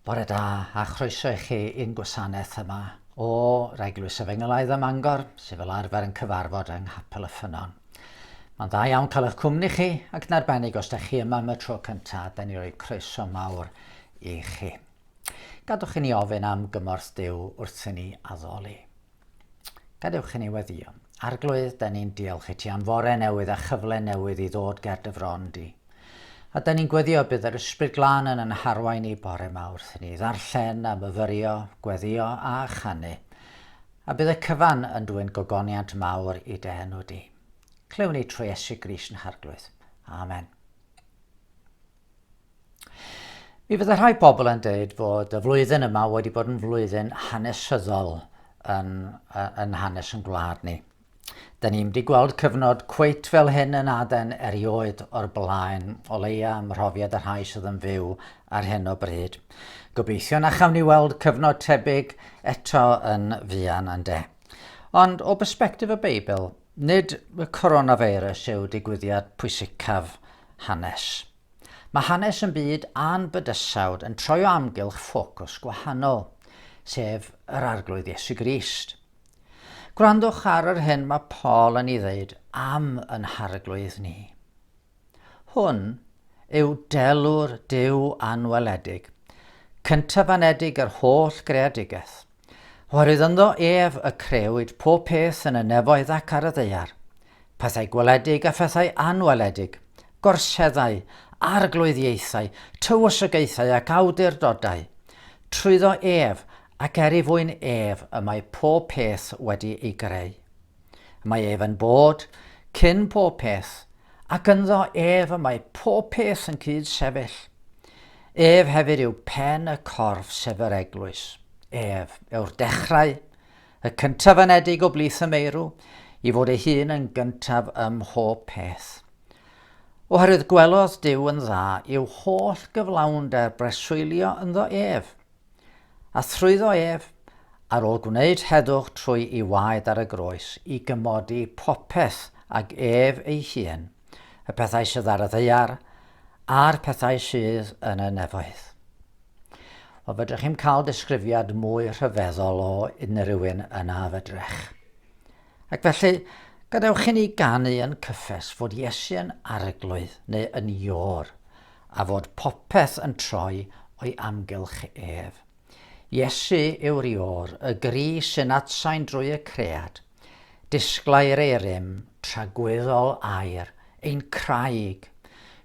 Bore da a chroeso i chi i'n gwasanaeth yma o'r Eglwys Efengylaidd ym Mangor, sydd fel arfer yn cyfarfod yng Nghapel y Ffynnon. Mae'n dda iawn cael eich cwmni chi, ac yn arbennig os ydych chi yma am y tro cyntaf, da ni roi croeso mawr i chi. Gadwch i ni ofyn am gymorth Duw wrth i ni addoli. Gadewch i ni weddio. Arglwydd, da ni'n diolch i ti am fore newydd a chyfle newydd i ddod ger dy fron di. A da ni'n gweddio bydd yr Ysbryd Glân yn yn harwain ni bore yma wrth i ni ddarllen a myfyrio, gweddio a chanu. A bydd y cyfan yn dwyn gogoniant mawr i dy enw di. Clywn ni trwy Iesu Grist yn Harglwydd. Amen. Mi fydde rhai pobl yn dweud fod y flwyddyn yma wedi bod yn flwyddyn hanesyddol yn, yn hanes yn gwlad ni. Da ni'n wedi gweld cyfnod cweit fel hyn yn Aden erioed o'r blaen, o leia ym mhrofiad y rhai sydd yn fyw ar hyn o bryd. Gobeithio na chawn ni weld cyfnod tebyg eto yn fuan yn de. Ond o bersbectif y Beibl, nid y coronavirus yw digwyddiad pwysicaf hanes. Mae hanes yn byd a'n bydysawd yn troi o amgylch ffocws gwahanol, sef yr Arglwydd Iesu Grist. Gwrandwch ar yr hyn mae Paul yn ei ddeud am yn Harglwydd ni. Hwn yw delw'r Duw anweledig, cyntaf-anedig yr holl greadigaeth. Oherwydd ynddo ef y crëwyd pob peth yn y nefoedd ac ar y ddaear, pethau gweledig a phethau anweledig, gorseddau, arglwyddiaethau, tywysogaethau ac awdurdodau. Trwyddo ef, ac er ei fwyn ef, y mae pob peth wedi ei greu. Y mae ef yn bod cyn pob peth, ac ynddo ef y mae pob peth yn cyd-sefyll. Ef hefyd yw pen y corff sef yr eglwys. Ef yw'r dechrau, y cyntaf anedig o blith y meirw, i fod ei hun yn gyntaf ym mhob peth. Oherwydd gwelodd Duw yn dda i'w holl gyflawnder breswylio ynddo ef, a thrwyddo ef, ar ôl gwneud heddwch trwy i waed ar y groes, i gymodi popeth ag ef ei hun, y pethau sydd ar y ddaear a'r pethau sydd yn y nefoedd. Wel, fedrwch chi'm cael disgrifiad mwy rhyfeddol o unrhyw un yna, fedrech. Ac felly, gadewch i ni ganu yn cyffes fod Iesu yn arglwydd neu yn ior, a fod popeth yn troi o'i amgylch ef. Iesu yw'r Iôr, y gri sy'n atsain drwy y cread. Disglair ei rym, tragwyddol air, ein craig.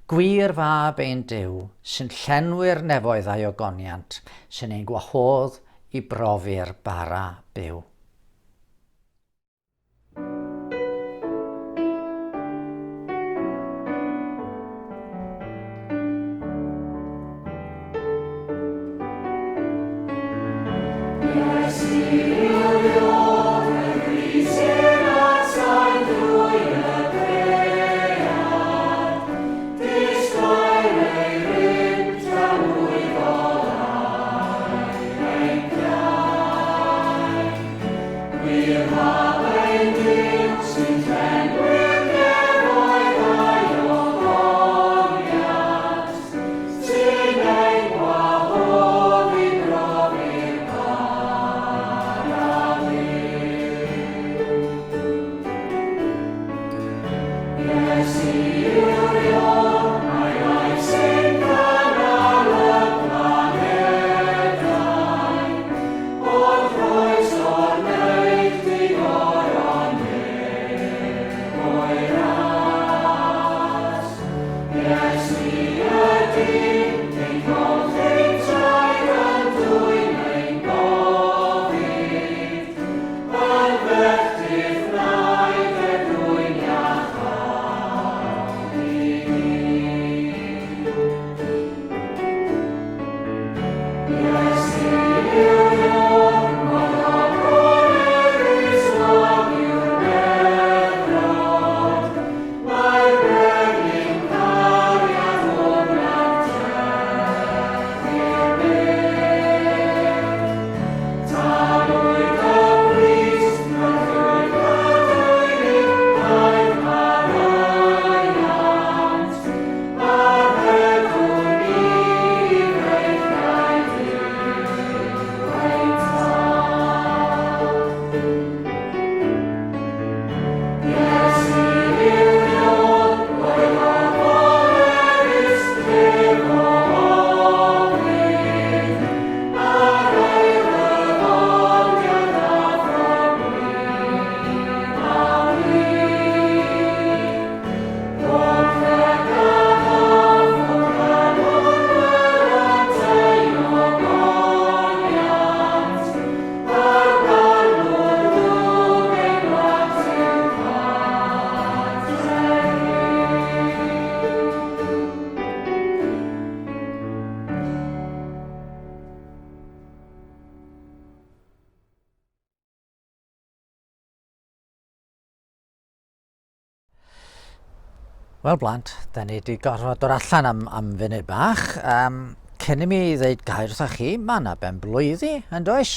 Gwir fab ein Duw, sy'n llenwi'r nefoedd a'i ogoniant, sy'n ein gwahodd i brofi'r bara byw. Wel blant, da ni wedi gorfod dod allan am, am funud bach. Um, cyn i mi ddeud gair wrthach chi, mae yna benblwyddi, yn does?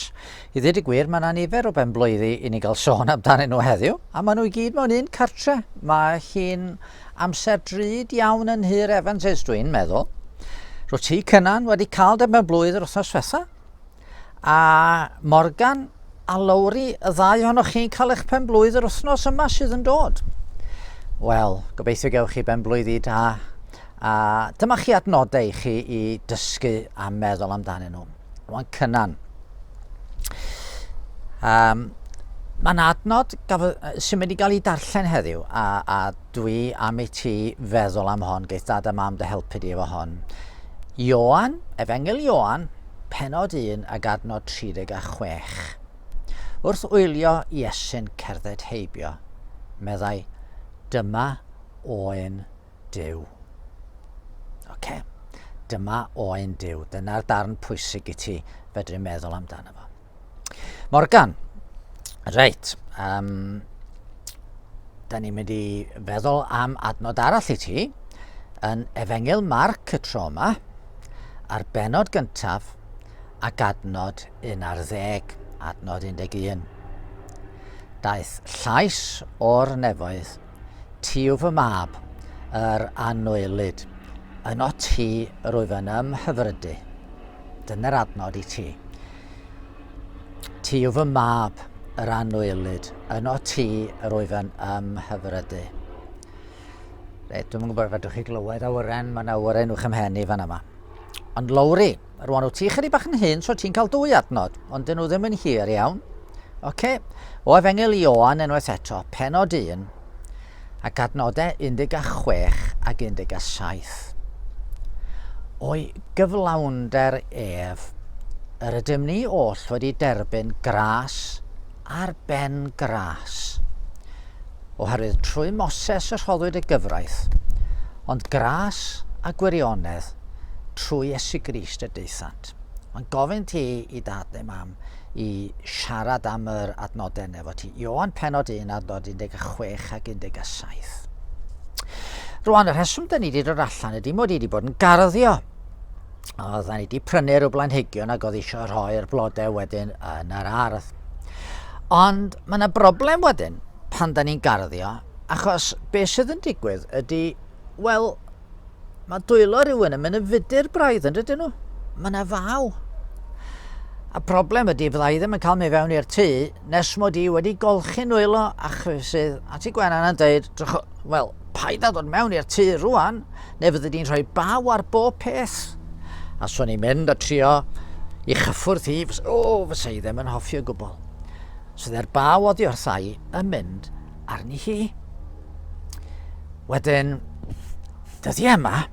I ddweud y gwir, mae yna nifer o benblwyddi i ni gael sôn amdanyn nhw heddiw, a maen nhw i gyd mewn un cartre. Mae hi'n amser drud iawn yn Nhŷ'r Evanses, dwi'n meddwl. Rwyt ti, Cynan, wedi cael dy benblwydd yr wythnos diwetha? A Morgan a Lowri, y ddau ohonoch chi'n cael eich pen-blwydd yr wythnos yma sydd yn dod. Wel, gobeithio gewch chi ben-blwyddi da. A dyma chi adnodau i chi i dysgu a meddwl amdanyn nhw. Rwan Cynan. Um, Mae'n adnod sy'n mynd i gael ei darllen heddiw, a, a dwi am i ti feddwl am hon, geith dad a mam dy helpu di efo hon. Ioan, Efengyl Ioan, Pennod 1 ag adnod 36. Wrth wylio Iesu'n cerdded heibio, meddai, Dyma oen Duw. Oce, dyma oen Duw. Dyna'r darn pwysig i ti fedru meddwl amdano fo. Morgan, reit, um, da ni'n mynd i feddwl am adnod arall i ti yn Efengyl Marc y tro yma, a'r benod gyntaf ac adnod 11, adnod 11. Daeth llais o'r nefoedd, ti yw fy mab, yr anwylyd, yno ti yr wyf yn ymhyfrydu. Dyna'r adnod i ti. Ti yw fy mab, yr anwylyd, yno ti yr wyf yn ymhyfrydu. Reit, dwi'n gwybod fedrwch chi glywed awyren, mae yna awyren uwch ym mhen i fan yma. Ond Lowri, rwan wyt ti chydig bach yn hyn, so ti'n cael dwy adnod, ond dyn nhw ddim yn hir iawn. Oce, okay. o Efengyl Ioan unwaith eto, penod 1, ac adnodau 16 ac 17. O'i gyflawnder ef, yr ydym ni oll wedi derbyn gras ar ben gras. Oherwydd trwy Moses y rhoddwyd y gyfraith, ond gras a gwirionedd trwy Iesu Grist y daethant. Mae'n gofyn ti i dad neu mam i siarad am yr adnodau yna efo ti. Ioan penod 1, adnod 16 ac 17. Rwan, y rheswm da ni wedi dod allan ydy mod i wedi bod yn garddio. Oedden ni wedi prynu rhyw blanhigion ac oedd eisiau rhoi'r blodau wedyn yn yr ardd. Ond mae yna broblem wedyn pan da ni'n garddio, achos beth sydd yn digwydd ydy, wel, Mae dwylo rhywun yn mynd yn fudur braidd, yn dydyn nhw? Mae yna faw. A problem ydy, fydda i ddim yn cael mynd fewn i'r tŷ nes mod i wedi golchi nwylo a chwysydd a ti Gwenan yn dweud, wel, paid â dod mewn i'r tŷ rwan, neu fyddi di'n rhoi baw ar bob peth. A swn i'n mynd a trio i chyffwrdd hi, o, oh, fysa i ddim yn hoffi o gwbl. So dde'r baw oddi wrtha i yn mynd arni hi. Wedyn, dyddiau yma,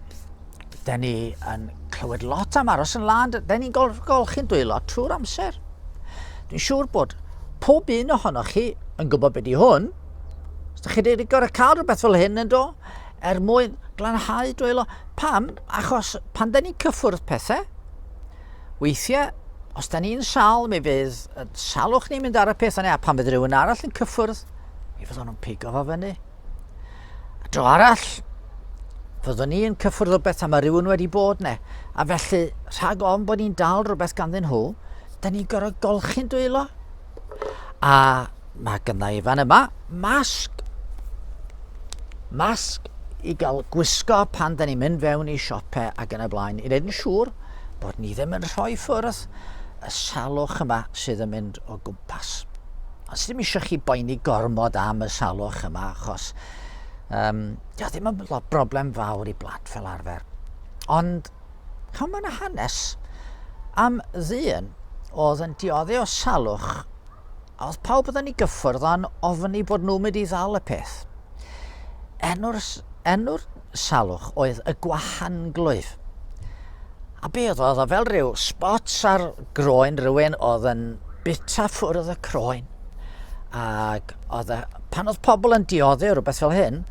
da ni yn clywed lot am aros yn lân, da ni'n gol golchi'n dwylo trwy'r amser. Dwi'n siŵr bod pob un ohonoch chi yn gwybod beth di hwn. Os da chi wedi gorau cael rhywbeth fel hyn yn do, er mwyn glanhau dwylo. Pam? Achos pan da ni'n cyffwrdd pethau, weithiau, os da ni'n sal, mi fydd salwch ni'n mynd ar y peth yna, a pan fydd rhywun arall yn cyffwrdd, mi fyddwn nhw'n pigo fo fyny. A dro arall, fyddwn ni yn cyffwrdd rhywbeth a mae rhywun wedi bod ne. A felly, rhag ofn bod ni'n dal rhywbeth ganddyn nhw, da ni'n gorfod golchi'n dwylo. A mae gynna i fan yma masg. Masg i gael gwisgo pan da ni'n mynd fewn i siopau ac yn y blaen, i wneud yn siŵr bod ni ddim yn rhoi ffwrdd y salwch yma sydd yn mynd o gwmpas. Ond sydd ddim eisiau chi boeni gormod am y salwch yma, achos um, dio ddim yn broblem fawr i blant fel arfer. Ond, chwn mae yna hanes am ddyn oedd yn diodde o salwch, a oedd pawb oedd yn ei gyffwrdd o'n ofni bod nhw'n mynd i ddal y peth. Enw'r, enw'r salwch oedd y gwahanglwyf. A be oedd o? Oedd o fel rhyw spots ar groen rhywun oedd yn bita ffwrdd y croen. Ac oedd e, pan oedd pobl yn diodde o rhywbeth fel hyn,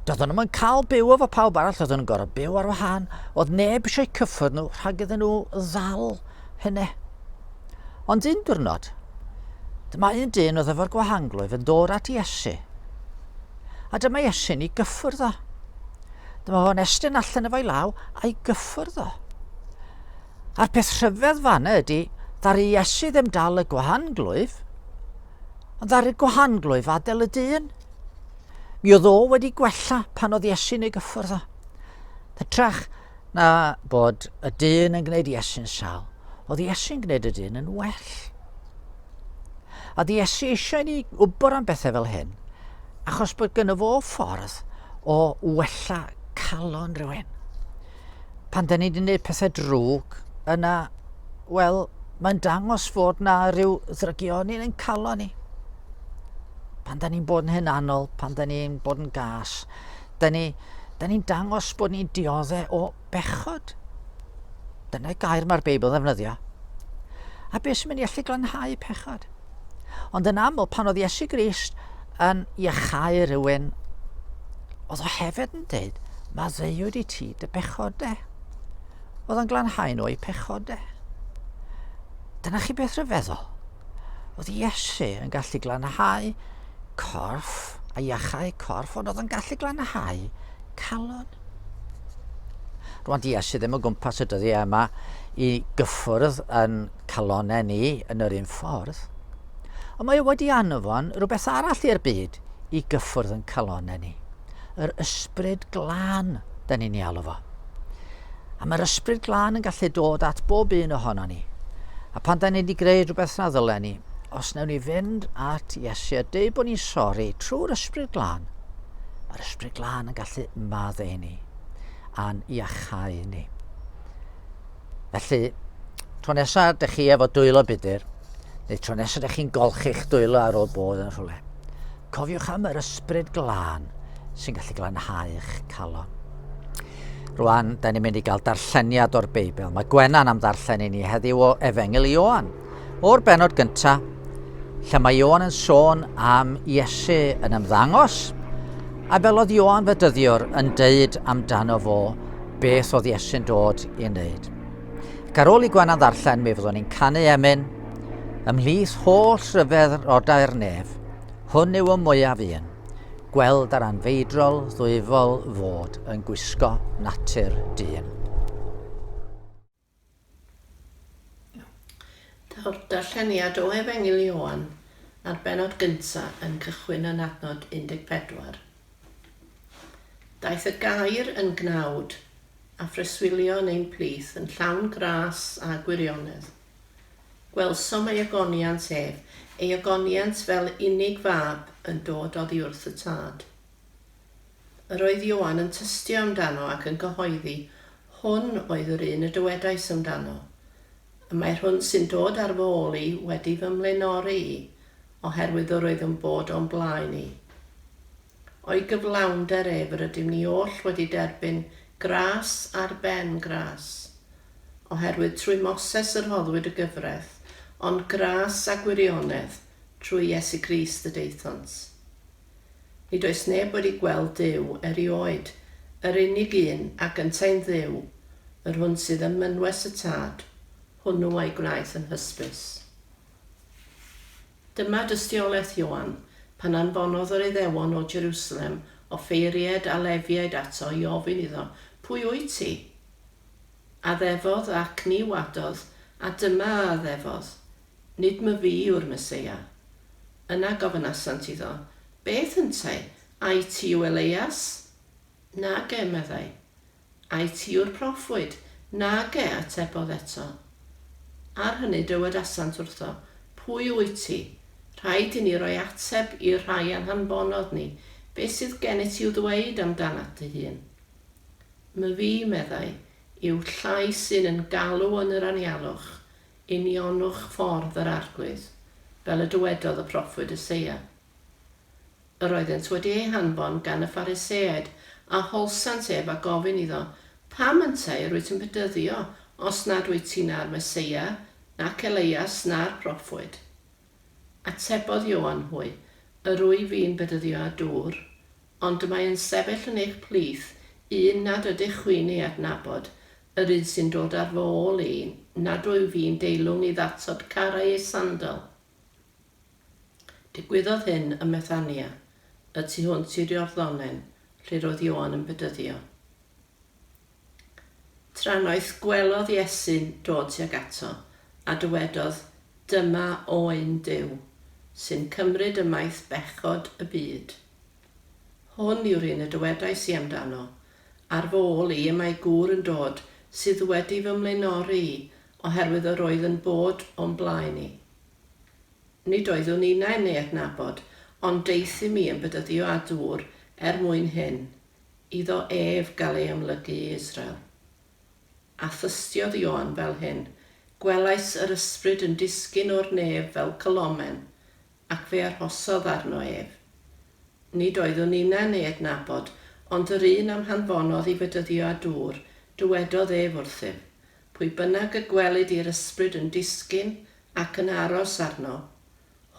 doedden nhw'n cael byw efo pawb arall, oedden nhw'n gorfod byw ar wahân. Oedd neb eisiau cyffwrdd nhw rhag iddyn nhw ddal hynny. Ond un diwrnod, dyma un dyn oedd efo'r gwahanglwyf yn dod at Iesu. A dyma Iesu'n ei gyffwrdd o. Dyma fo'n estyn allan efo'i law a'i gyffwrdd o. A'r peth rhyfedd fan ydy, ddaru Iesu ddim dal y gwahanglwyf, ond ddaru'r gwahanglwyf adael y dyn. Mi oedd o wedi gwella pan oedd Iesu'n ei gyffwrdd o. Hytrach na bod y dyn yn gwneud Iesu'n sal, oedd Iesu'n gwneud y dyn yn well. A di Iesu eisiau ni wybod am bethau fel hyn, achos bod gynno fo ffordd o wella calon rhywun. Pan da ni wedi gwneud pethau drwg, yna, wel, mae'n dangos fod na rhyw ddrygioni yn calon ni. Pan da ni'n bod yn hunanol, pan da ni'n bod yn gas, da ni'n ni dangos bod ni'n dioddau o bechod. Dyna gair mae'r Beibl yn ddefnyddio. A beth sy'n mynd i allu glanhau pechod? Ond yn aml, pan oedd Iesu Grist yn iachau rhywun, oedd o hefyd yn dweud, maddeuwyd i ti dy bechodau. Oedd o'n glanhau nhw eu pechodau. Dyna chi beth rhyfeddol. Oedd Iesu yn gallu glanhau corff a iachau corff, ond oedd yn gallu glanhau calon. Rwan di Iesu ddim o gwmpas y dyddiau yma i gyffwrdd yn calonau ni yn yr un ffordd. Ond mae o wedi anfon rhywbeth arall i'r byd i gyffwrdd yn calonau ni. Yr ysbryd glân, da ni'n ei alw fo. A mae'r ysbryd glân yn gallu dod at bob un ohono ni. A pan da ni wedi greu rhywbeth na ddylen ni, os wnawn ni fynd at Iesu a dweud bod ni'n sori trwy'r ysbryd glân, mae'r ysbryd glân yn gallu maddau ni a'n iachau ni. Felly, tro nesaf ydych chi efo dwylo budur, neu tro nesaf ydych chi'n golchi'ch dwylo ar ôl bod yn rhywle, cofiwch am yr ysbryd glân sy'n gallu glanhau eich calon. Rwan, da ni'n mynd i gael darlleniad o'r Beibl. Mae Gwenan am ddarllen i ni heddiw o Efengyl Ioan. O'r benod gyntaf, lle mae Ioan yn sôn am Iesu yn ymddangos, a fel oedd Ioan Fedyddiwr yn deud amdano fo beth oedd Iesu'n dod i wneud. Ac ar ôl i Gwenan ddarllen, mi fyddwn ni'n canu emyn, ymhlith holl ryfedd rodau'r nef, hwn yw y mwyaf un, gweld yr anfeidrol ddwyfol fod yn gwisgo natur dyn. Daw'r darlleniad o Efengyl Ioan a'r bennod gyntaf yn cychwyn yn adnod 14. Daeth y Gair yn gnawd, a phreswylio yn ein plith yn llawn gras a gwirionedd. Gwelsom ei ogoniant ef, ei ogoniant fel unig fab yn dod oddi wrth y Tad. Yr oedd Ioan yn tystio amdano ac yn cyhoeddi, Hwn oedd yr un y dywedais amdano. Y mae'r hwn sy'n dod ar fy ôl i wedi fy mlaenori i, oherwydd yr oedd yn bod o'm blaen i. O'i gyflawnder ef yr ydym ni oll wedi derbyn gras ar ben gras. Oherwydd trwy Moses yr rhoddwyd y gyfraith, ond gras a gwirionedd trwy Iesu Grist y daethant. Nid oes neb wedi gweld Duw erioed, yr unig un, ac yntau'n Dduw, yr hwn sydd ym mynwes y Tad, hwnnw a'i gwnaeth yn hysbys. Dyma dystiolaeth Ioan, pan anfonodd yr Iddewon o Jerusalem offeiriaid a Lefiaid ato i ofyn iddo, Pwy wyt ti? Addefodd ac ni wadodd, a dyma a addefodd, Nid myfi yw'r Meseia. Yna gofynasant iddo, Beth yntau? Ai ti yw Eleias? Nage, meddai. Ai ti yw'r proffwyd? Nage, atebodd eto. Ar hynny dywedasant wrtho, Pwy wyt ti? Rhaid i ni roi ateb i'r rhai a'n hanfonodd ni, beth sydd gennyt i'w ddweud amdanat dy hun? Myfi, meddai, yw llais un yn galw yn yr anialwch, Unionwch ffordd yr Arglwydd, fel y dywedodd y proffwyd Eseia. Yr oeddent wedi eu hanfon gan y Phariseaid, a holsant ef a gofyn iddo, Pam yntau yr wyt yn bedyddio, os nad wyt ti na'r Meseia, nac Eleias, na'r proffwyd? Atebodd Ioan hwy, Yr wyf fi'n bedyddio â dŵr, ond y mae yn sefyll yn eich plith un nad ydych chwi'n ei adnabod, yr un sy'n dod ar fy ôl i, nad wyf fi'n deilwng i ddatod carrau ei sandal. Digwyddodd hyn ym Methania, y tu hwnt i'r Iorddonen, lle roedd Ioan yn bedyddio. Trannoeth gwelodd Iesu'n dod tuag ato, a dywedodd, Dyma Oen Duw, sy'n cymryd ymaith bechod y byd. Hwn yw'r un y dywedais i amdano, Ar fy ôl i y mae gŵr yn dod sydd wedi fy mlaenori i, oherwydd yr oedd yn bod o'm blaen i. Nid oeddwn innau'n ei adnabod, ond deuthum i yn bedyddio â dŵr er mwyn hyn, iddo ef gael ei amlygu i Israel. A thystiodd Ioan fel hyn, Gwelais yr Ysbryd yn disgyn o'r nef fel colomen, ac fe arhosodd arno ef. Nid oeddwn innau'n ei adnabod, ond yr un a'm hanfonodd i fedyddio â dŵr, dywedodd ef wrthyf, Pwy bynnag y gwelid i'r Ysbryd yn disgyn ac yn aros arno,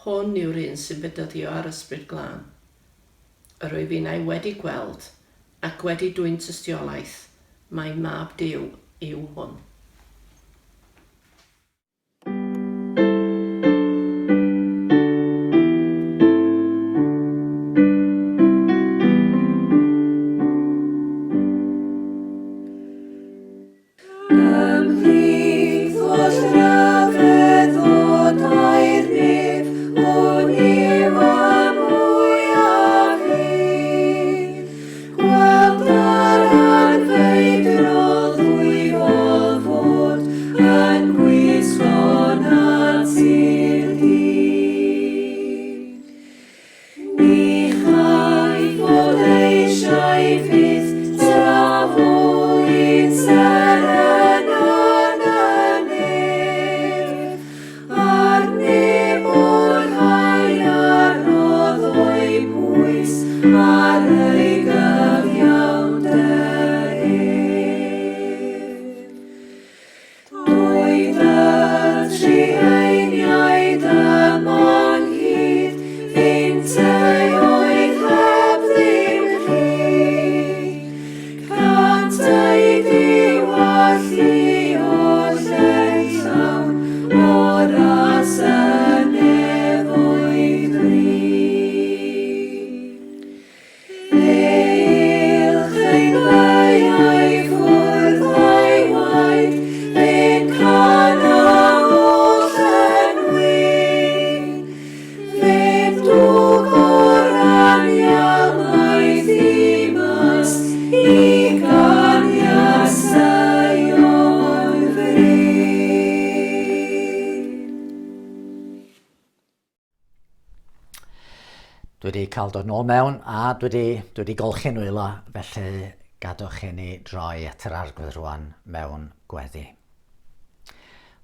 hwn yw'r un sy'n bedyddio â'r Ysbryd Glân. Yr wyf innau wedi gweld, ac wedi dwyn tystiolaeth, mai Mab Duw yw hwn. Ymhlith holl ryfeddodau'r nef, hwn yw y mwyaf hir. Gweld yr anfeidrol ddwyfol fod yn gwisgo natur dyn. Ni chaiff fod eisiau fyth tra fo un seren yn y nef, a'r neb o'r haearn roddo'i pwys ar ei gyfiawnder ef. Doedd y trueiniaid yma'n hyd, fintai oedd heb ddim rhyd. Cant eu diwallu oll yn llawn, o ras y nefoedd rhydd. Eilch ein beiau ffwrdd a'i waed, fe'n cana oll yn wyn. Fe'n dwg o'r anial maith i mas, i ganiad Seion fryn. Dwi wedi cael dod nôl mewn a dwi wedi, dwi wedi golchi nwylo, felly gadwch i ni droi at yr arglwydd rwan mewn gweddi.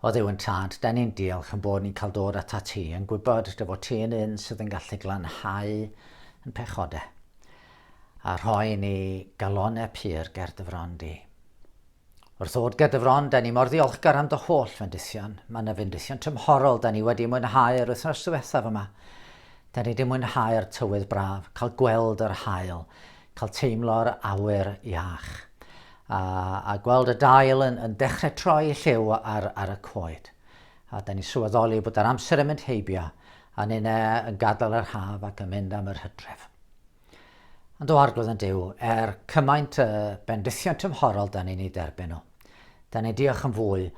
O Dduw yn tad, da ni'n diolch yn bod ni'n cael dod at ti, yn gwybod dy fod ti yn un sydd yn gallu glanhau yn pechodau a rhoi ni galonau pur ger dy fron di. Wrth ddod ger dy fron, da ni mor ddiolchgar am dy holl fendithion. Mae yna fendithion tymhorol da ni wedi mwynhau yr wythnos diwethaf yma. Da ni wedi mwynhau'r tywydd braf, cael gweld yr haul, cael teimlo'r awyr iach, a, a gweld y dail yn, yn dechrau troi lliw ar, ar y coed. A da ni'n sylweddoli bod yr amser yn mynd heibio, a ni'n yn gadael yr haf ac yn mynd am yr hydref. Ond o Arglwydd yn Duw, er cymaint y bendithion tymhorol da ni'n ei derbyn nhw, da ni'n diolch yn fwy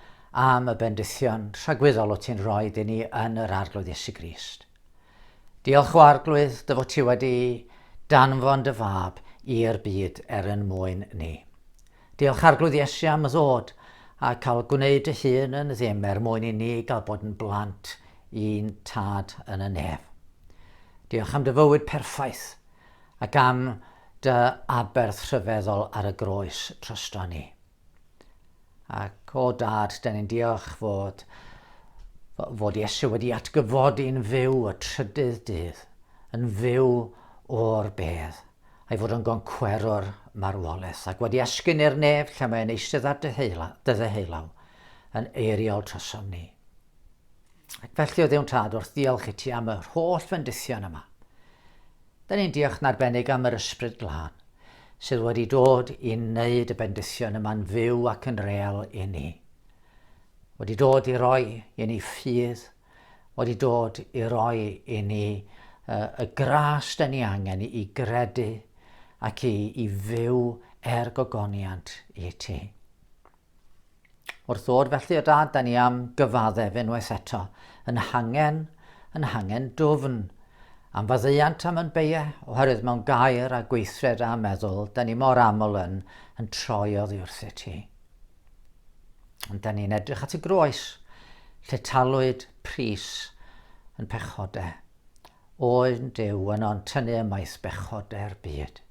am y bendithion rhagwyddol o ti'n rhoi i ni yn yr Arglwydd Iesu Grist. Diolch o Arglwydd dy fod ti wedi danfon dy fab i'r byd er yn mwyn ni. Diolch Arglwydd Iesu am ddod a cael gwneud dy hun yn ddim er mwyn i ni gael bod yn blant i'n tad yn y nef. Diolch am dy fywyd perffaith ac am dy aberth rhyfeddol ar y groes drosto ni. Ac o dad, da ni'n diolch fod, fod Iesu wedi atgyfodi'n fyw y trydydd dydd, yn fyw o'r bedd, a'i fod yn goncwerwr marwolaeth, ac wedi esgyn i'r nef lle mae'n eistedd ar dy ddeheulaw, yn eiriol trosom ni. Ac felly o Dduw'n Tad, wrth ddiolch i ti am yr holl fendithion yma, da ni'n diolch yn arbennig am yr Ysbryd Glân, sydd wedi dod i wneud y bendithion yma'n fyw ac yn real i ni. Wedi dod i roi i ni ffydd, wedi dod i roi i ni uh, y gras da ni angen i gredu ac i, i fyw er gogoniant i ti. Wrth ddod felly o dad, da ni am gyfaddef unwaith eto, yn hangen, yn hangen dwfn, am faddeuant am yn beie, oherwydd mewn gair a gweithred a meddwl, da ni mor aml yn, yn troi oddi wrthyt ti. Ond da ni'n edrych at y groes, lle talwyd pris yn pechodau. Oen Duw yno'n tynnu ymaith bechodau'r byd.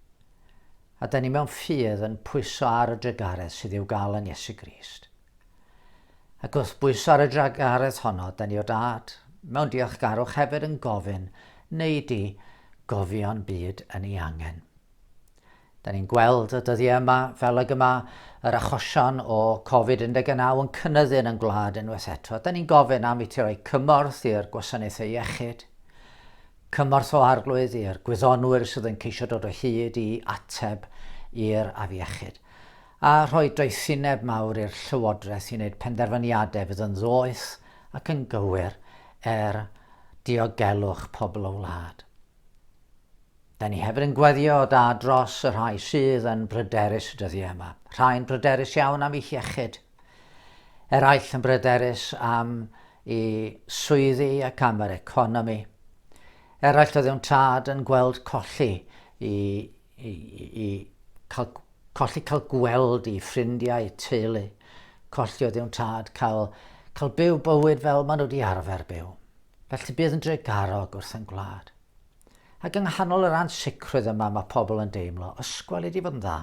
A da ni mewn ffydd yn pwyso ar y drugaredd sydd i'w gael yn Iesu Grist. Ac wrth bwyso ar y drugaredd honno, da ni o dad, mewn diolchgarwch hefyd yn gofyn, neu di gofio'n byd yn ei angen. Da ni'n gweld y dyddiau yma, fel ag yma yr achosion o Covid-19 yn cynyddu yn ein gwlad unwaith eto. Da ni'n gofyn am i ti roi cymorth i'r gwasanaethau iechyd, cymorth o arglwydd i'r gwyddonwyr sydd yn ceisio dod o hyd i ateb i'r afiechyd, a rhoi doethineb mawr i'r llywodraeth i wneud penderfyniadau fydd yn ddoeth ac yn gywir er diogelwch pobl y wlad. Da ni hefyd yn gweddio da dros y rhai sydd yn bryderus y dyddiau yma. Rhai'n bryderus iawn am eu hiechyd. Eraill yn bryderus am i swyddi ac am yr economi. Eraill oedd yw'n tad yn gweld colli i, i, i, i cael, colli cael gweld i ffrindiau, teulu. Colli oedd yw'n tad cael, cael byw bywyd fel maen nhw wedi arfer byw. Felly bydd yn drugarog wrth yn gwlad. Ac yng nghanol yr ansicrwydd yma mae pobl yn deimlo, ysgwel i di fod yn dda.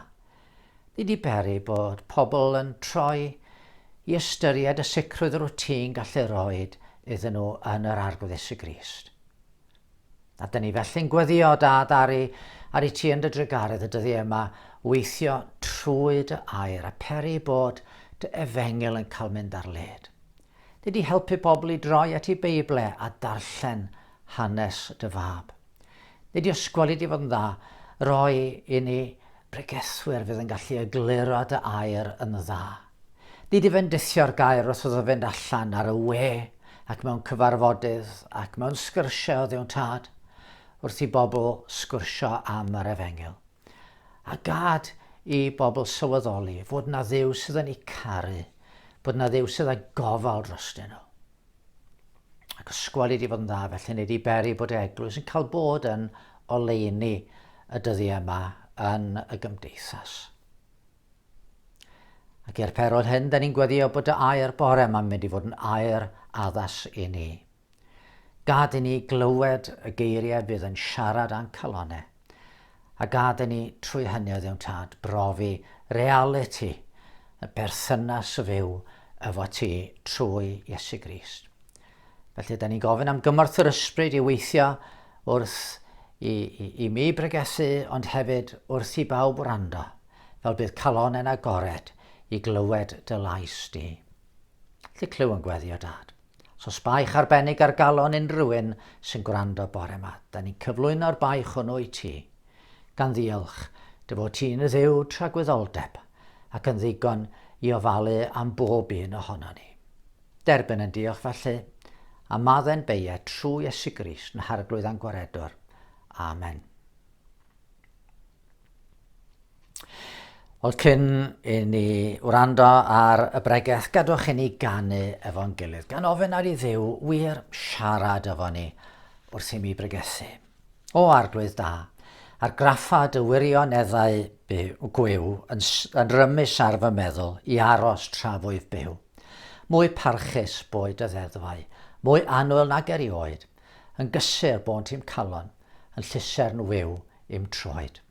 Ni di beri bod pobl yn troi i ystyried y sicrwydd yr wyt ti'n gallu roed iddyn nhw yn yr Arglwydd Iesu Grist. A dyn ni felly'n gweddio, Dad, ar i, ar i ti yn dy drugaredd y dyddiau yma weithio trwy dy air a peri bod dy efengyl yn cael mynd ar led. Di di helpu pobl i droi at eu Beible a darllen hanes dy fab. Nid i ysgweli di fod yn dda, roi i ni bregethwyr fydd yn gallu egluro dy air yn dda. Nid i fendithio'r gair wrth iddo fynd allan ar y we ac mewn cyfarfodydd ac mewn sgyrsiau o Dduw'n Tad, wrth i bobl sgwrsio am yr efengyl. A gad i bobl sylweddoli fod 'na Dduw sydd yn eu caru, bod 'na Dduw sydd â gofal drostyn nhw. Ac ysgwel i di fod yn dda, felly nid i beri bod y eglwys yn cael bod yn oleuni y dyddiau yma yn y gymdeithas. Ac i'r perwyl hyn, da ni'n gweddio bod y air bore yma'n mynd i fod yn air addas i ni. Gad i ni glywed y geiriau fydd yn siarad â'n calonnau, a gad i ni trwy hynny o Dduw'n Tad brofi realiti y berthynas fyw efo ti trwy Iesu Grist. Felly, da ni'n gofyn am gymorth yr ysbryd i weithio wrth i, i, i mi bregethu, ond hefyd wrth i bawb wrando, fel bydd calonnau'n agored i glywed dy lais di. Felly clyw yn gweddio, Dad. Os oes baich arbennig ar galon unrhyw un sy'n gwrando bore 'ma, da ni'n cyflwyno'r baich hwnnw i ti, gan ddiolch dy fod ti'n Dduw tragwyddoldeb ac yn ddigon i ofalu am bob un ohono ni. Derbyn yn diolch felly, a maddau'n beie trwy Iesu Grist yn Harglwydd a'n Gwaredwr. Amen. Wel, cyn i ni wrando ar y bregeth, gadwch i ni ganu efo'n gilydd, gan ofyn ar i Dduw wir siarad efo ni wrth i mi bregethu. O Arglwydd da, argraffa dy wirioneddau byw, gwiw yn, yn rymus ar fy meddwl i aros tra fwyf byw. Mwy parchus boed dy ddeddfau, mwy annwyl nag erioed, yn gysur bônt i'm calon, yn llusern wiw i'm troed.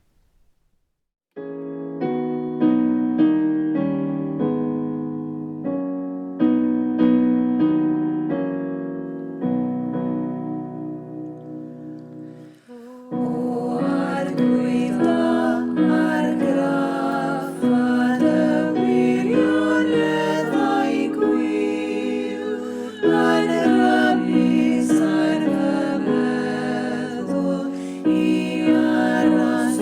I aros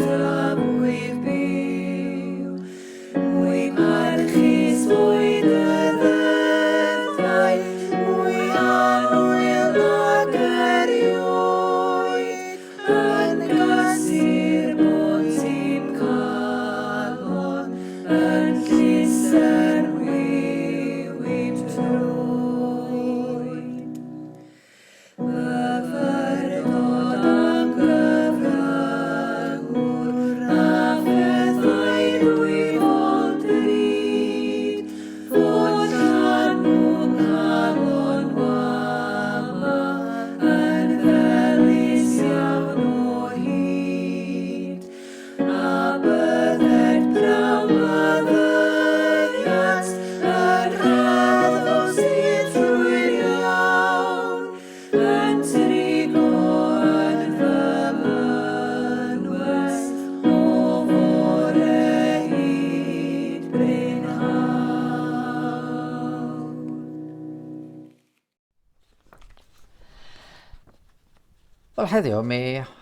Wel heddiw mi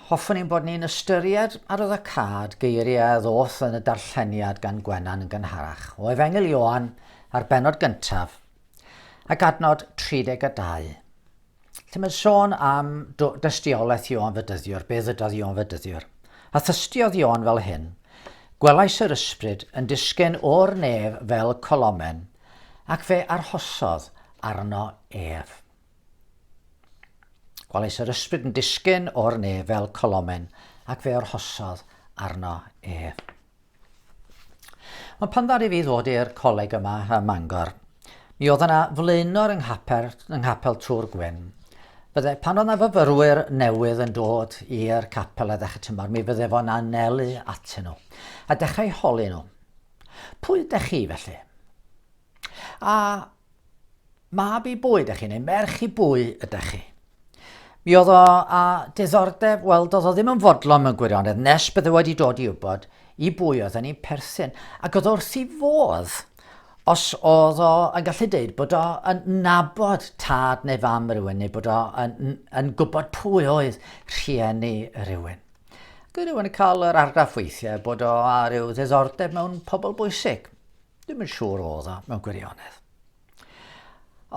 hoffwn i'n bod ni'n ystyried arwyddocâd geiriau a ddoth yn y darlleniad gan Gwenan yn gynharach o Efengyl Ioan a'r bennod gyntaf ac adnod 32. Lle mae'n sôn am dystiolaeth Ioan Fedyddiwr, be ddydodd Ioan Fedyddiwr. A thystiodd Ioan fel hyn, Gwelais yr ysbryd yn disgyn o'r nef fel colomen, ac fe arhosodd arno ef. Gwelais yr ysbryd yn disgyn o'r nef fel colomen, ac fe arhosodd arno ef. Ond pan ddaru fi ddod i'r coleg yma ym Mangor, mi oedd yna flaenor yng nghapel, yng nghapel Tŵr Gwyn. Bydde, pan oedd yna fyfyrwyr newydd yn dod i'r capel a ddechrau tymor, mi fydde fo'n anelu atyn nhw. A dechrau holi nhw. Pwy ydych chi felly? A Mab i bwy ydych chi, neu merch i bwy ydych chi? Mi oedd o a diddordeb, wel, doedd o ddim yn fodlon mewn gwirionedd, nes bydde wedi dod i wybod i bwy oedd yn ei perthyn. Ac oedd wrth i fodd, os oedd o yn gallu deud bod o yn nabod tad neu fam rhywun, neu bod o yn, yn gwybod pwy oedd rhieni rhywun. Ac oedd rhywun yn cael yr argraff weithiau bod o â rhyw ddiddordeb mewn pobl bwysig. Dwi'm yn siŵr oedd o mewn gwirionedd.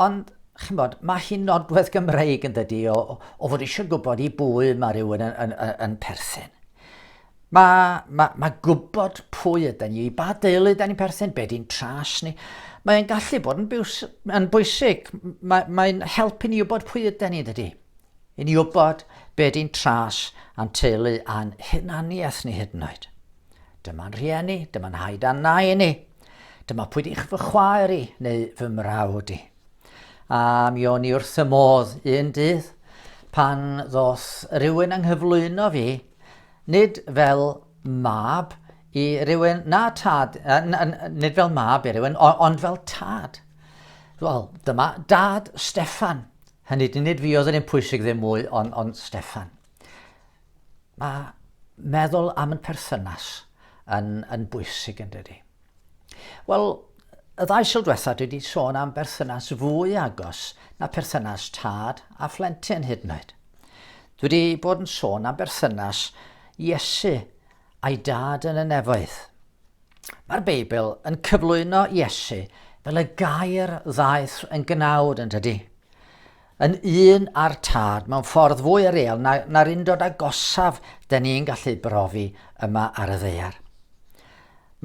Ond, chi'n bod, mae hi'n nodwedd Gymreig yn dydy o, o fod eisiau gwybod i bwy mae rhywun yn, yn, yn, yn perthyn. Mae, mae, mae gwybod pwy ydyn ni, i ba deulu ydyn ni'n perthyn, be di'n tras ni. Mae'n gallu bod yn, biws, yn bwysig. Mae, mae'n helpu ni wybod pwy ydyn ni, dydy. I ni wybod be di'n tras a'n teulu a'n hunaniaeth ni hyd yn oed. Dyma'n rhieni, dyma'n haid a'n nain i. Dyma pwy di'ch fy chwaer i, neu fy mrawd i. A mi o'n i wrth y modd un dydd pan ddoth rhywun yng nghyflwyno fi, nid fel mab i rywun, na tad, nid fel mab i rywun, ond fel tad. Wel, dyma dad Steffan. Hynny, nid fi oedd yn un pwysig ddim mwy, ond, ond Steffan. Mae meddwl am yn perthynas yn, yn bwysig yn dydy. Wel, y ddau syl diwetha dwi wedi sôn am berthynas fwy agos na perthynas tad a phlentyn hyd yn oed. Dwi wedi bod yn sôn am berthynas Iesu a'i dad yn y nefoedd. Mae'r Beibl yn cyflwyno Iesu fel y gair ddaeth yn gnawd yn dydy? Yn un â'r Tad mewn ffordd fwy real na, na'r undod agosaf dyn ni'n gallu brofi yma ar y ddaear.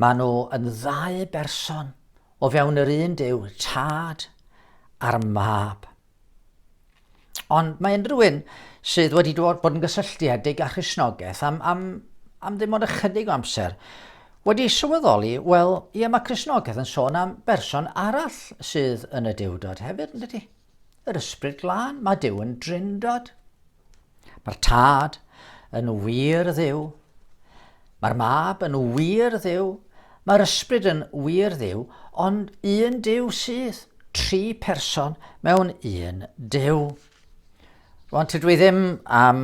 Maen nhw yn ddau berson o fewn yr un Duw, Tad a'r Mab. Ond mae unrhyw un sydd wedi dod, bod yn gysylltiedig â Christnogaeth am, am, am ddim ond ychydig o amser wedi sylweddoli, wel, ie, mae Cristnogaeth yn sôn am berson arall sydd yn y Duwdod hefyd, yn dydy? Yr Ysbryd Glân, mae Duw yn drindod. Mae'r Tad yn wir Dduw. Mae'r Mab yn wir Dduw. Mae'r Ysbryd yn wir Dduw, ond un Duw sydd. Tri person mewn un Duw. Rwan, tydw i ddim am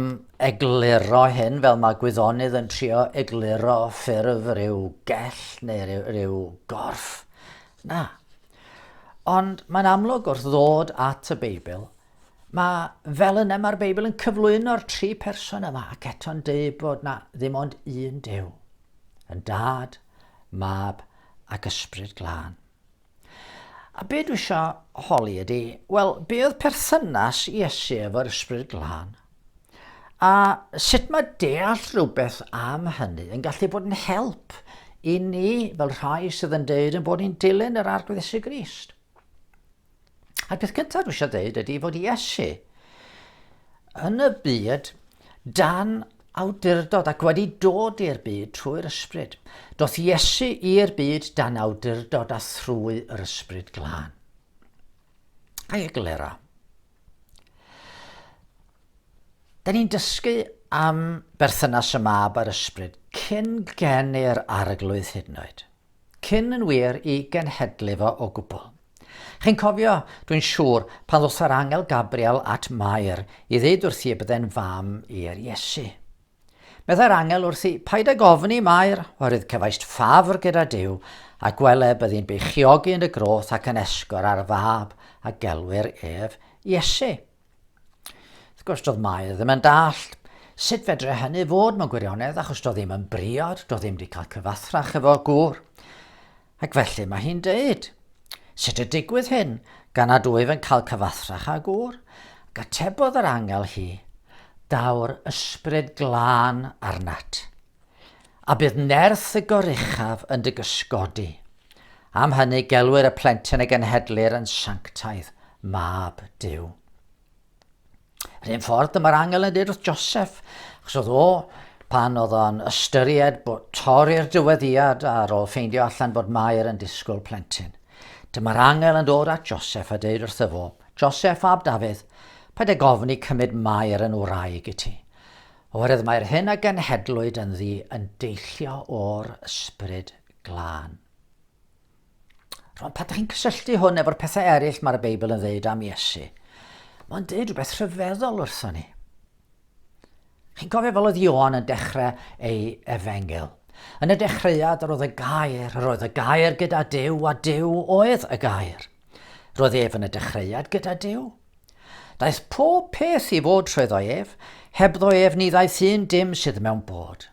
egluro hyn fel mae gwyddonydd yn trio egluro ffurf rhyw gell neu rhyw, rhyw gorff. Na. Ond mae'n amlwg wrth ddod at y Beibl, Mae fel yna mae'r Beibl yn cyflwyno'r tri person yma ac eto'n deud bod na ddim ond un Duw, yn Dad, Mab ac Ysbryd Glân. A be dwi eisiau holi ydy, wel, be oedd perthynas Iesu efo'r Ysbryd Glân? A sut mae deall rhywbeth am hynny yn gallu bod yn help i ni fel rhai sydd yn deud yn bod ni'n dilyn yr Arglwydd Iesu Grist? A'r peth cyntaf dwi eisiau dweud ydy fod Iesu yn y byd dan awdurdod ac wedi dod i'r byd trwy'r ysbryd. Doth Iesu i'r byd dan awdurdod a thrwy yr ysbryd glân. A'i eglura. Da ni'n dysgu am berthynas y mab a'r ysbryd cyn geni'r arglwydd hyd yn oed. Cyn yn wir i genhedlu fo o gwbl. Chi'n cofio, dwi'n siŵr, pan ddoth yr angel Gabriel at Mair i ddeud wrthi y bydde'n fam i'r Iesu. Meddai'r angel wrthi, Paid ag ofni, Mair, oherwydd cefaist ffafr gyda Duw, a gwele byddi'n beichiogi yn y groth ac yn esgor ar fab a gelwir ef Iesu. Wrth gwrs, doedd Mair ddim yn dallt. Sut fedre hynny fod mewn gwirionedd, achos do ddim yn briod, do ddim wedi cael cyfathrach efo gŵr. Ac felly mae hi'n deud, sut y digwydd hyn, gan nad wyf yn cael cyfathrach â gŵr? Ac atebodd yr angel hi, daw'r ysbryd glân arnat, a bydd nerth y goruchaf yn dy gysgodi. Am hynny gelwir y plentyn a genhedlir yn sanctaidd, mab Duw. Yr un ffordd, dyma'r angel yn dweud wrth Joseph, achos oedd o, pan oedd o'n ystyried bod torri'r dyweddiad ar ôl ffeindio allan bod Mair yn disgwyl plentyn. Dyma'r angel yn dod at Joseph a dweud wrtho fo, Joseph ab Dafydd, paid ag ofni cymryd Mair yn wraig i ti. Oherwydd mae'r hyn a genhedlwyd ynddi yn deillio o'r ysbryd glân. Rwan, pan ydych chi'n cysylltu hwn efo'r pethau eraill mae'r Beibl yn dweud am Iesu, mae'n dweud rhywbeth rhyfeddol wrthon ni. Chi'n cofio fel oedd Ioan yn dechrau ei efengyl. Yn y dechreuad, yr oedd y gair, yr oedd y gair gyda Duw, a Duw oedd y gair. Roedd ef yn y dechreuad gyda Duw. Daeth pob peth i fod trwyddo ef, hebddo ef ni ddaeth un dim sydd mewn bod.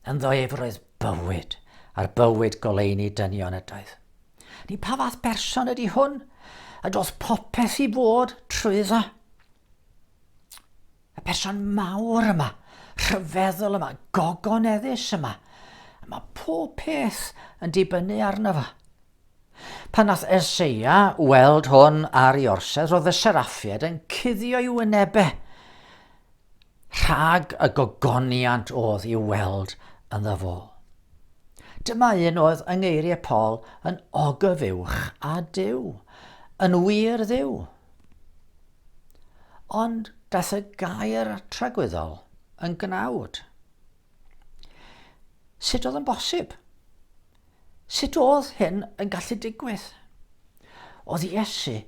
Ynddo ef roedd bywyd, a'r bywyd goleuni dynion ydoedd. Ni pa fath berson ydy hwn? A doedd popeth i fod trwyddo. Y person mawr yma, rhyfeddol yma, gogoneddus yma. A mae pob peth yn dibynnu arno fo. Pan nath Eseia weld hwn ar ei orsedd, roedd y seraffiaid yn cuddio i'w wynebau rhag y gogoniant oedd i'w weld ynddo fo. Dyma un oedd yng ngeiriau Paul yn ogyfuwch a Duw, yn wir Dduw. Ond daeth y gair tragwyddol yn gnawd. Sut oedd yn bosib? Sut oedd hyn yn gallu digwydd? Oedd Iesu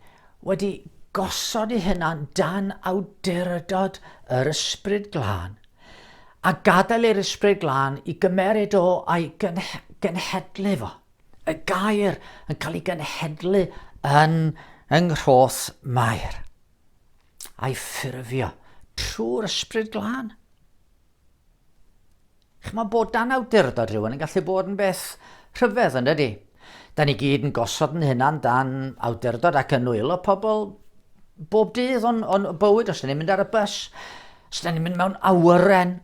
wedi gosod ei hunan dan awdurdod yr Ysbryd Glân a gadael i'r Ysbryd Glân i gymeryd o a'i genhedlu fo. Y gair yn cael ei genhedlu yn yng nghroth Mair a'i ffurfio trwy'r Ysbryd Glân. Ch'mod, bod dan awdurdod rhywun yn gallu bod yn beth rhyfedd, yn dydi? Da ni gyd yn gosod yn hunan dan awdurdod ac yn nwylo pobl bob dydd o'n, on bywyd, os da ni'n mynd ar y bus, os da ni'n mynd mewn awyren,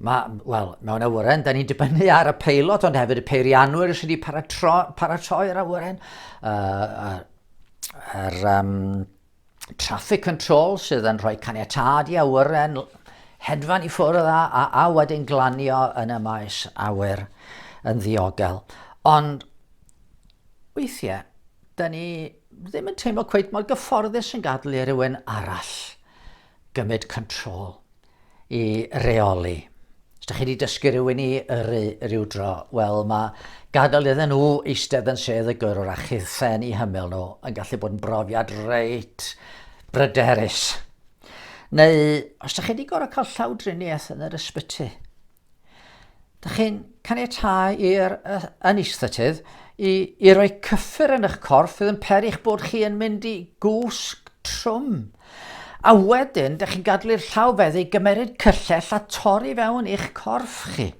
Mae, wel, mewn awyren, da ni'n dibynnu ar y peilot, ond hefyd y peirianwyr sydd wedi paratoi'r awyren, uh, yr um, traffic control sydd yn rhoi caniatâd i awyren hedfan i ffwrdd a, a, a wedyn glanio yn y maes awyr yn ddiogel. Ond weithiau, da ni ddim yn teimlo cweit mor gyfforddus yn gadael i rywun arall gymryd control. i reoli. Os ydych chi wedi dysgu rhywun i yrru rhyw dro, wel mae gadael iddyn nhw eistedd yn sedd y gyrrwr a chithau yn eu hymyl nhw yn gallu bod yn brofiad reit bryderus. Neu os ydych chi wedi gorfod cael llawdriniaeth yn yr ysbyty, Dych chi'n caniatáu i'r anaesthetydd i, i roi cyffur yn eich corff fydd yn peri eich bod chi yn mynd i gwsg trwm. A wedyn, dych chi'n gadael i'r llawfeddyg gymeryd cyllell a torri fewn i'ch corff chi.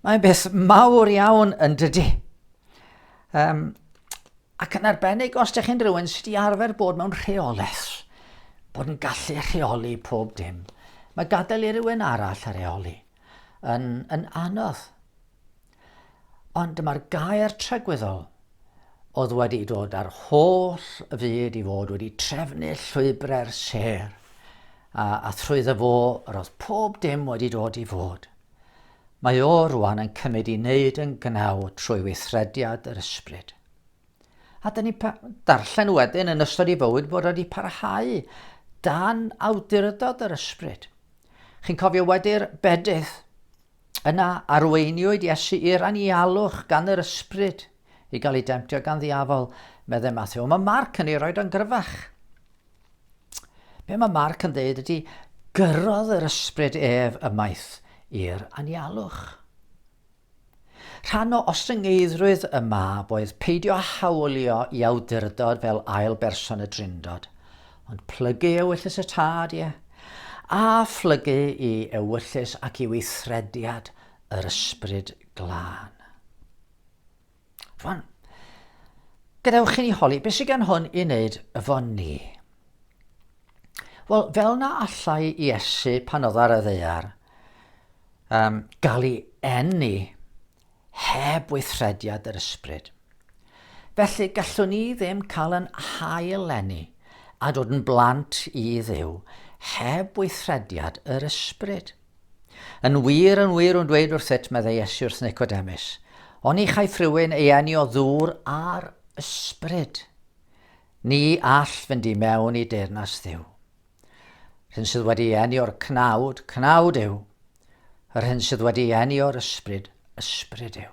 Mae'n beth mawr iawn yn dydy. Um, Ac yn arbennig os ydych chi'n rhywun sydd wedi arfer bod mewn rheolaeth, bod yn gallu rheoli pob dim. Mae gadael i rywun arall reoli yn, yn anodd. Ond dyma'r gair tragwyddol oedd wedi dod ar holl fyd i fod wedi trefnu llwybrau'r sêr, a, a thrwyddo fo yr oedd pob dim wedi dod i fod. Mae o rwan yn cymryd i wneud yn gnaw trwy weithrediad yr ysbryd. A dyn ni darllen wedyn yn ystod ei fywyd bod wedi parhau dan awdurdod yr ysbryd. Chi'n cofio wedi'r bedydd? Yna arweiniwyd Iesu i'r anialwch gan yr ysbryd i gael ei demtio gan ddiafol, meddai Matthew. Mae Marc yn ei roed o'n gryfach. Be mae Marc yn dweud ydy, gyrrodd yr ysbryd ef ymaith i'r anialwch. Rhan o ostyngeiddrwydd y mab oedd peidio hawlio i awdurdod fel ail berson y Drindod, ond plygu ewyllys y tad, ie. a phlygu i ewyllys ac i weithrediad yr Ysbryd Glân. Rwan, gadewch i ni holi, beth sydd gan hwn i wneud efo ni? Wel, fel na allai Iesu pan oedd ar y ddaear um, gael ei eni heb weithrediad yr ysbryd. Felly gallwn ni ddim cael yn hail eni a dod yn blant i Dduw heb weithrediad yr ysbryd. Yn wir, yn wir, yn dweud wrthyt, meddai Iesu wrth Nicodemus, oni chaiff rhywun ei eni o ddŵr a'r ysbryd, ni all fynd i mewn i deyrnas Dduw. Yr hyn sydd wedi eni o'r cnawd, cnawd yw. Yr hyn sydd wedi eni o'r ysbryd, ysbryd yw.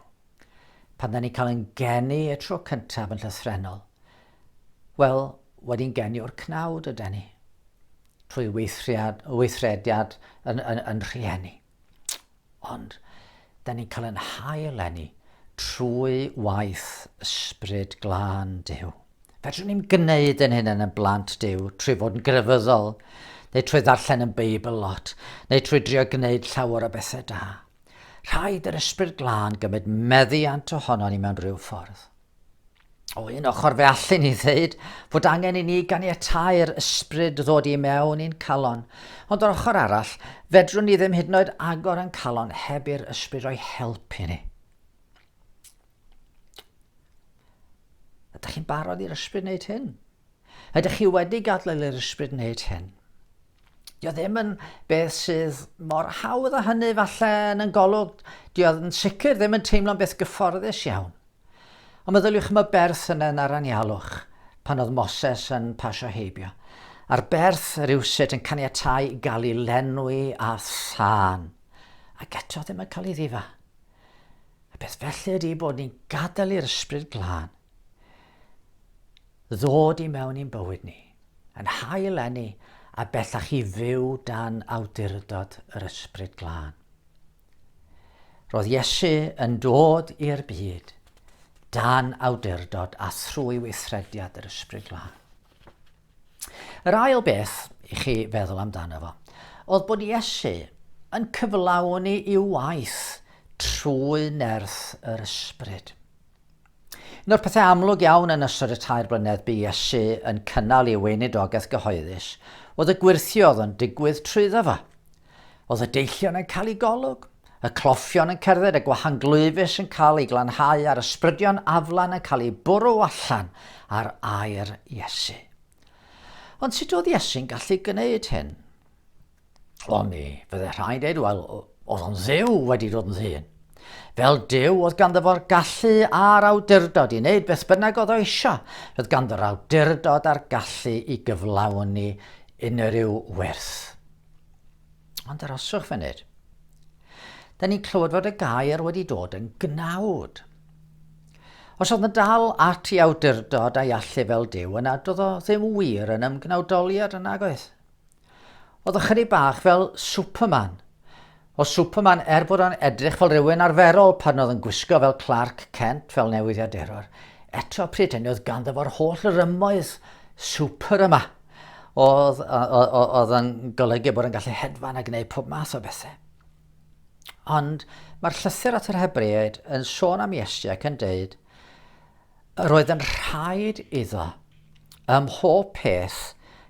Pan da ni'n cael yn geni y tro cyntaf yn llythrennol, wel, wedi'n geni o'r cnawd ydy ni, trwy weithriad, weithrediad yn, yn, yn rhieni. Ond, da ni'n cael yn hael eni trwy waith ysbryd glân Duw. Fedrwn ni'n gwneud yn hyn yn blant Duw trwy fod yn grefyddol, neu trwy ddarllen yn Beibl lot, neu trwy drio gwneud llawer o bethau da. Rhaid yr ysbryd glân gymryd meddiant ohono ni mewn rhyw ffordd. O un ochr fe allen ni ddeud fod angen i ni ganiatáu'r ysbryd ddod i mewn i'n calon, ond o'r ochr arall, fedrwn ni ddim hyd yn oed agor ein calon heb i'r ysbryd roi help i ni. Ydych chi'n barod i'r ysbryd wneud hyn? Ydych chi wedi gadael i'r ysbryd wneud hyn? Dio ddim yn beth sydd mor hawdd â hynny falle yn yn golwg. Dio yn sicr ddim yn teimlo'n beth gyfforddus iawn. Ond meddyliwch am y berth yna yn Aranialwch pan oedd Moses yn pasio heibio, a'r berth rywsut yn caniatáu i gael ei lenwi â thân, ac eto ddim yn cael ei ddifa. A beth felly ydy bod ni'n gadael i'r Ysbryd Glân ddod i mewn i'n bywyd ni, yn hael eni a bellach i fyw dan awdurdod yr Ysbryd Glân. Roedd Iesu yn dod i'r byd dan awdurdod a thrwy weithrediad yr Ysbryd Glân. Yr ail beth i chi feddwl amdano fo oedd bod Iesu yn cyflawni i'w waith trwy nerth yr Ysbryd. Un o'r pethau amlwg iawn yn ystod y tair blynedd bu Iesu yn cynnal ei weinidogaeth gyhoeddus oedd y gwyrthio oedd yn digwydd trwyddo fo. Oedd y deillion yn cael eu golwg, y cloffion yn cerdded, y gwahanglwyfus yn cael eu glanhau a'r ysbrydion aflan yn cael eu bwrw allan ar air Iesu. Ond sut oedd Iesu'n gallu gwneud hyn? Wel, mi fydde rhai'n dweud, wel, oedd o'n ddew wedi dod yn ddyn. Fel Duw, oedd ganddo fo'r gallu a'r awdurdod i wneud beth bynnag oedd o eisiau. Roedd ganddo'r awdurdod a'r gallu i gyflawni unrhyw werth. Ond aroswch funud. Da ni'n clywed fod y gair wedi dod yn gnawd. Os oedd yn dal at ei awdurdod a'i allu fel Duw, yna doedd o ddim wir yn ymgnawdoliad yn nagoedd. Oedd ychydig bach fel Superman. O Superman, er bod o'n edrych fel rhywun arferol pan oedd yn gwisgo fel Clark Kent fel newyddiadurwr, eto pryd hynny oedd ganddo fo'r holl rymoedd super yma. Oedd, oedd yn golygu bod yn gallu hedfan a gwneud pob math o bethau. Ond mae'r llythyr at yr Hebreaid yn sôn am Iesu ac yn deud, Yr oedd yn rhaid iddo ym mhob peth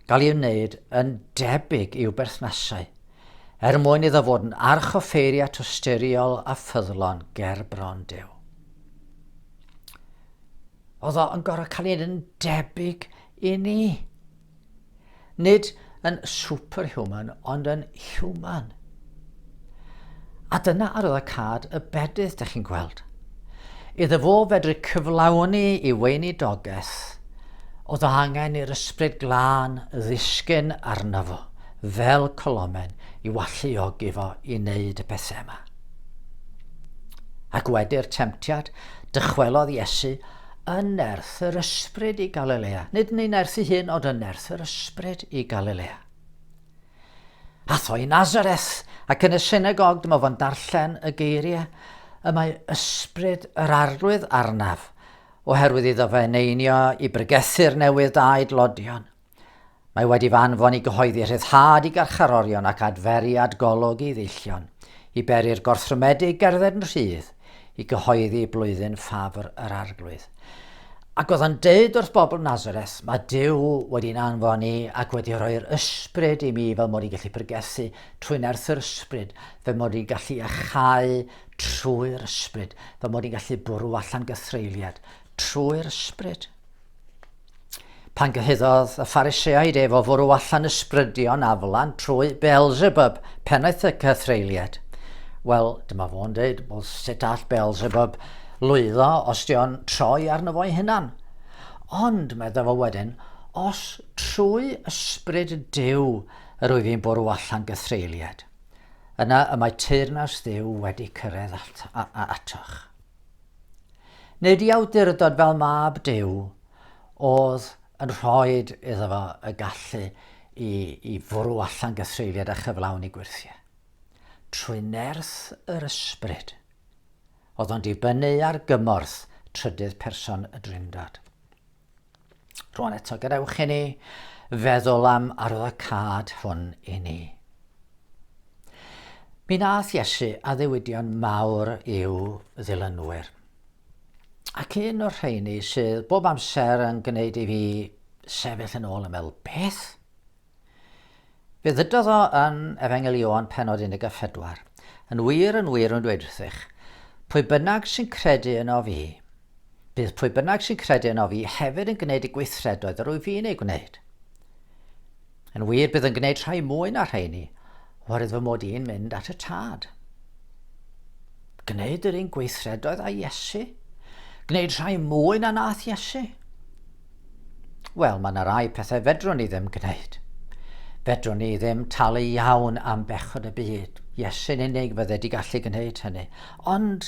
gael ei wneud yn debyg i'w berthnasau, er mwyn iddo fod yn archoffeiriad tosturiol a ffyddlon ger bron Duw. Oedd o yn gorfod cael ei wneud yn debyg i ni. Nid yn superhuman, ond yn human. A dyna arwyddocâd y bedydd, dych chi'n gweld. Iddo fo fedru cyflawni i weinidogaeth, oedd o angen i'r ysbryd glân ddisgyn arno fo, fel colomen, i walluogi fo i wneud y pethau yma. Ac wedi'r temtiad, dychwelodd Iesu yn nerth yr ysbryd i Galilea. Nid yn ei nerth ei hun, ond yn nerth yr ysbryd i Galilea. Atho i Nazareth, ac yn y synagog dyma fo'n darllen y geiriau, y mae ysbryd yr arglwydd arnaf, oherwydd iddo fe eneinio i bregethu'r newydd da i dlodion. Mae wedi fy anfon i gyhoeddi rhyddhad i garcharorion ac adferiad golwg i ddeillion, i beri'r gorthrymedig gerdded yn rhydd, i gyhoeddi blwyddyn ffafr yr Arglwydd. Ac oedd o'n deud wrth bobl Nazareth, mae Duw wedi'n anfon i ac wedi rhoi'r ysbryd i mi fel mod i'n gallu pregethu trwy nerth yr ysbryd, fel mod i'n gallu iachau trwy'r ysbryd, fel mod i'n gallu bwrw allan gythreuliad trwy'r ysbryd. Pan gyhuddodd y Phariseaid ef o fwrw allan ysbrydion aflan trwy Beelzebub, pennaeth y cythreuliad. Wel, dyma fo'n dweud, wel, sut all Beelzebub lwyddo os di o'n troi arno fo'i hunan? Ond, meddai fo wedyn, os trwy ysbryd Duw yr wyf i'n bwrw allan gythreuliad, yna y mae teyrnas Dduw wedi cyrraedd atoch. Nid i awdurdod fel mab Duw oedd yn rhoed iddo fo y gallu i, i fwrw allan gythreuliad a chyflawni gwyrthiau. Trwy nerth yr ysbryd, oedd o'n dibynnu ar gymorth trydydd person y Drindod. Rwan eto, gadewch i ni feddwl am arwyddocâd hwn i ni. Mi nath Iesu addewidion mawr i'w ddilynwyr. Ac un o'r rheini sydd bob amser yn gwneud i fi sefyll yn ôl yn meddwl, beth? Fe ddydodd o yn Efengyl Ioan pennod 14, Yn wir, yn wir, yn dweud wrthych, pwy bynnag sy'n credu yno fi, bydd pwy bynnag sy'n credu yno fi hefyd yn gwneud y gweithredoedd yr wyf fi'n ei gwneud. Yn wir, bydd yn gwneud rhai mwy na rheini, oherwydd fy mod i'n mynd at y Tad. Gwneud yr un gweithredoedd â Iesu? Gwneud rhai mwy na nath Iesu? Wel, mae yna rai pethau fedrwn ni ddim gwneud. Fedrwn ni ddim talu iawn am bechod y byd. Iesu'n unig fydde di gallu gwneud hynny. Ond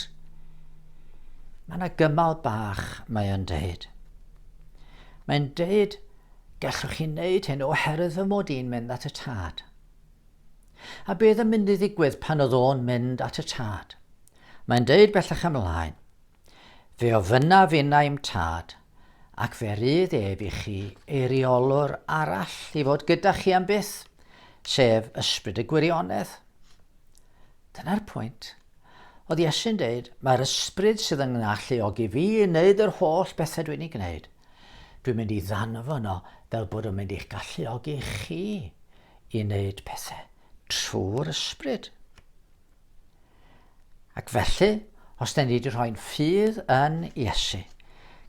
mae yna gymal bach mae o'n deud. Mae'n deud, gallwch chi wneud hyn oherwydd fy mod i'n mynd at y tad. A beth yn mynd i ddigwydd pan oedd o'n mynd at y tad? Mae'n deud bellach ymlaen, Fe ofynnaf innau i'm tad, ac fe rydd ef i chi eiriolwr arall i fod gyda chi am byth, sef ysbryd y gwirionedd. Dyna'r pwynt. Oedd Iesu'n deud, mae'r ysbryd sydd yn ngalluogi fi i wneud yr holl bethau dwi'n ei gwneud. Dwi'n mynd i ddanfon o fel bod o'n mynd i'ch galluogi chi i wneud pethau trwy'r ysbryd. Ac felly, os da ni wedi rhoi'n ffydd yn Iesu,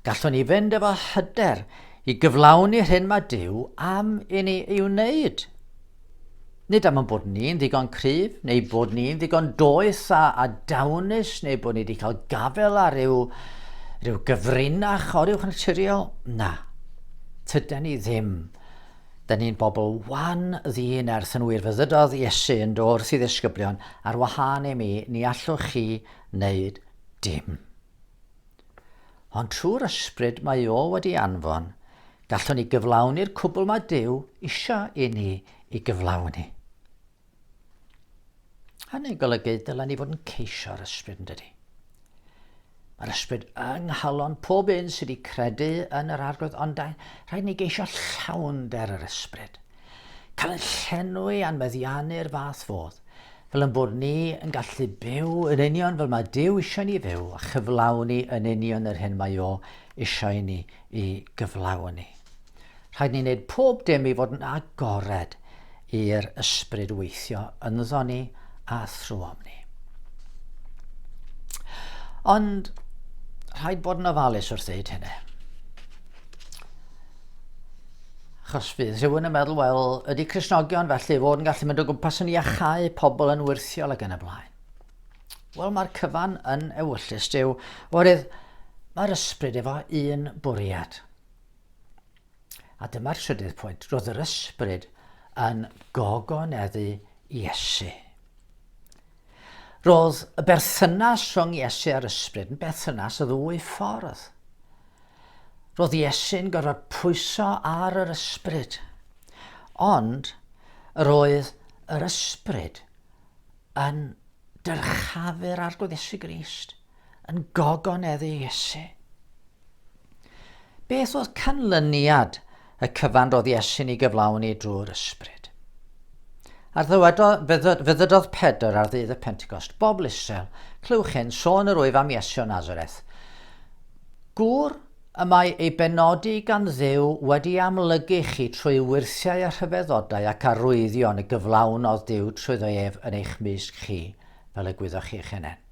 gallwn ni fynd efo hyder i gyflawni'r hyn mae Duw am i ni ei wneud. Nid am ein bod ni'n ddigon cryf, neu bod ni'n ddigon doeth a, a dawnus, neu bod ni wedi cael gafel ar ryw, ryw gyfrinach oruwch naturiol. Na, tyda ni ddim. Dyn ni'n bobl wan ddyn erth yn wir fe ddydodd Iesu yn do wrth i ddisgyblion, ar wahân i mi, ni allwch chi wneud dim. Ond trwy'r ysbryd mae o wedi anfon, gallwn ni gyflawni'r cwbl mae Duw eisiau i ni i gyflawni. Hynny'n golygu dylen ni fod yn ceisio'r ysbryd yn dydy. Mae'r ysbryd yng nghalon pob un sydd wedi credu yn yr arglwydd, ond rhaid ni geisio llawnder yr ysbryd. Cael yn llenwi a'n meddiannu'r fath fodd, fel yn bod ni yn gallu byw yn union fel mae Duw eisiau ni fyw a chyflawni yn union yr hyn mae o eisiau ni i gyflawni. Rhaid ni wneud pob dim i fod yn agored i'r ysbryd weithio ynddo ni a thrwom ni. Ond rhaid bod yn ofalus wrth ddeud hynny. Achos fydd rhywun yn meddwl, wel, ydy Cristnogion felly fod yn gallu mynd o gwmpas yn iachau pobl yn wyrthiol ac yn y blaen. Wel, mae'r cyfan yn ewyllys Duw, oherwydd mae'r ysbryd efo un bwriad. A dyma'r trydydd pwynt. Roedd yr ysbryd yn gogoneddu Iesu. Roedd y berthynas rhwng Iesu a'r ysbryd yn berthynas y ddwy ffordd. Roedd Iesu'n gorfod pwyso ar yr ysbryd. Ond yr oedd yr ysbryd yn dyrchafu'r Arglwydd Iesu Grist, yn gogoneddu Iesu. Beth oedd canlyniad Y cyfan roedd Iesu'n ei gyflawni drwy'r ysbryd. A'r ddywedodd, fe ddydodd Pedr ar ddydd y Pentecost, Bobl Israel, clywch hyn, sôn yr wyf am Iesu o Nazareth. Gŵr y mae ei benodi gan Dduw wedi amlygu chi trwy wyrthiau a rhyfeddodau ac arwyddion y gyflawnodd Duw trwyddo ef yn eich mysg chi, fel y gwyddoch chi eich hunain.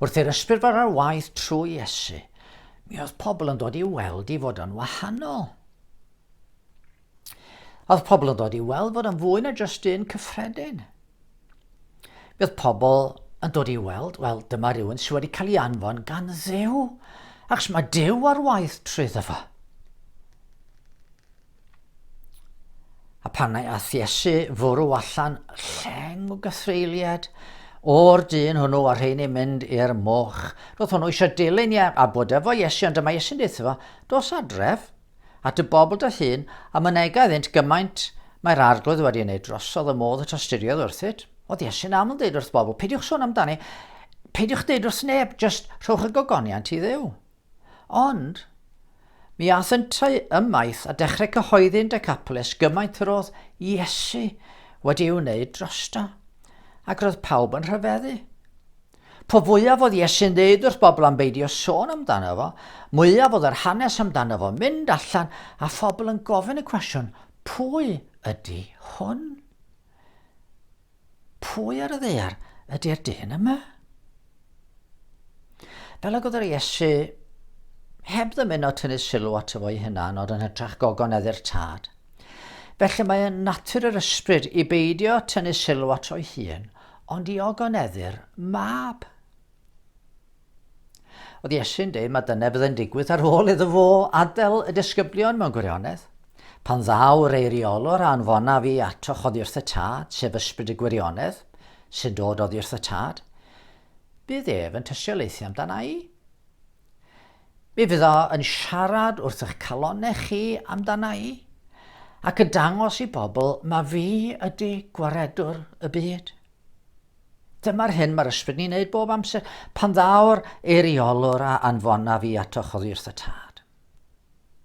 Wrth i'r ysbryd fod ar waith trwy Iesu, mi oedd pobl yn dod i weld i fod yn wahanol. Oedd pobl yn dod i weld fod yn fwy na jyst un cyffredin. Mi oedd pobl yn dod i weld, wel, dyma rhywun sydd wedi cael ei anfon gan Dduw, achos mae Duw ar waith trwyddo fo. A pan aeth Iesu fwrw allan lleng o gythreuliad o'r dyn hwnnw a rheini'n mynd i'r moch, roedd hwnnw eisiau dilyn ie, a bod efo Iesu, ond dyma Iesu'n deutha fo, dos adref, At y bobl dy hun, a mynega iddynt gymaint mae'r Arglwydd wedi ei wneud drosodd y modd y tosturiodd wrthyt. Oedd Iesu'n aml yn deud wrth bobl, peidiwch sôn amdani, peidiwch deud wrth neb, jyst rhowch y gogoniant i Dduw. Ond, mi ath yntau ymaith a dechrau cyhoeddi'n Decapolis gymaint yr oedd Iesu wedi ei wneud drosto, ac roedd pawb yn rhyfeddu. Po fwyaf oedd Iesu'n ddeud wrth bobl am beidio sôn amdano fo, mwyaf oedd yr hanes amdano fo mynd allan a phobl yn gofyn y cwestiwn, pwy ydy hwn? Pwy ar y ddaear ydy'r dyn yma? Fel ag oedd yr Iesu heb ddymuno tynnu sylw ato fo'i hunan, ond yn hytrach gogoneddu'r tad. Felly mae yn natur yr ysbryd i beidio tynnu sylw ato'i hun, ond i ogoneddu'r mab. Oedd Iesu'n dweud mae dyna fydd yn digwydd ar ôl iddo fo adael y disgyblion mewn gwirionedd. Pan ddaw'r eiriolwr a anfona fi atoch oddi wrth y Tad, sef ysbryd y gwirionedd, sy'n dod oddi wrth y Tad, bydd ef yn tystiolaethu amdana i. Mi fydd o yn siarad wrth eich calonnau chi amdana i, ac yn dangos i bobl ma fi ydy gwaredwr y byd. Dyma'r hyn mae'r ysbryd ni'n neud bob amser, pan ddaw'r eiriolwr a anfona fi atoch oddi wrth y tad.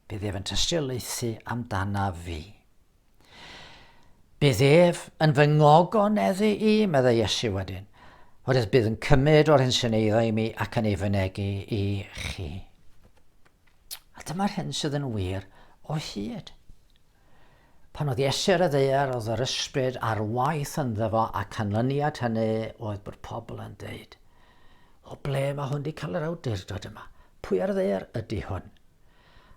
Bydd ef yn tystiolaethu amdana fi. Bydd ef yn fy ngogoneddu i, meddai Iesu wedyn, oherwydd bydd yn cymryd o'r hyn sy'n eiddo i mi ac yn ei fynegi i chi. A dyma'r hyn sydd yn wir o hyd. Pan oedd Iesu ar y ddaear, oedd yr ysbryd ar waith ynddo fo, a canlyniad hynny oedd bod pobl yn deud, o ble mae hwn wedi cael yr awdurdod yma? Pwy ar y ddaear ydy hwn?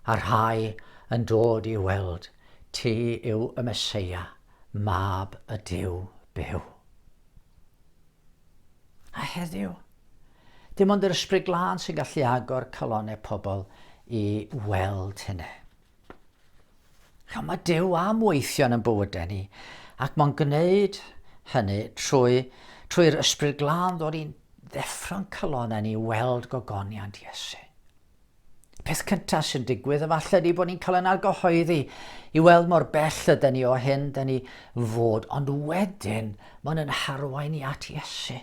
a rhai yn dod i weld ti yw y Meseia, Mab y Duw byw. A heddiw, dim ond yr Ysbryd Glân sy'n gallu agor calonnau pobl i weld hynny. Chymod, mae Duw am weithio yn bywydau ni, ac mae'n gwneud hynny trwy, trwy'r Ysbryd Glân ddod i'n ddeffro'n calonnau ni weld gogoniant Iesu. Peth cyntaf sy'n digwydd efallai ydy bod ni'n cael yn argyhoeddi i weld mor bell ydyn ni o hyn dyn ni fod, ond wedyn mae'n yn harwain ni at Iesu.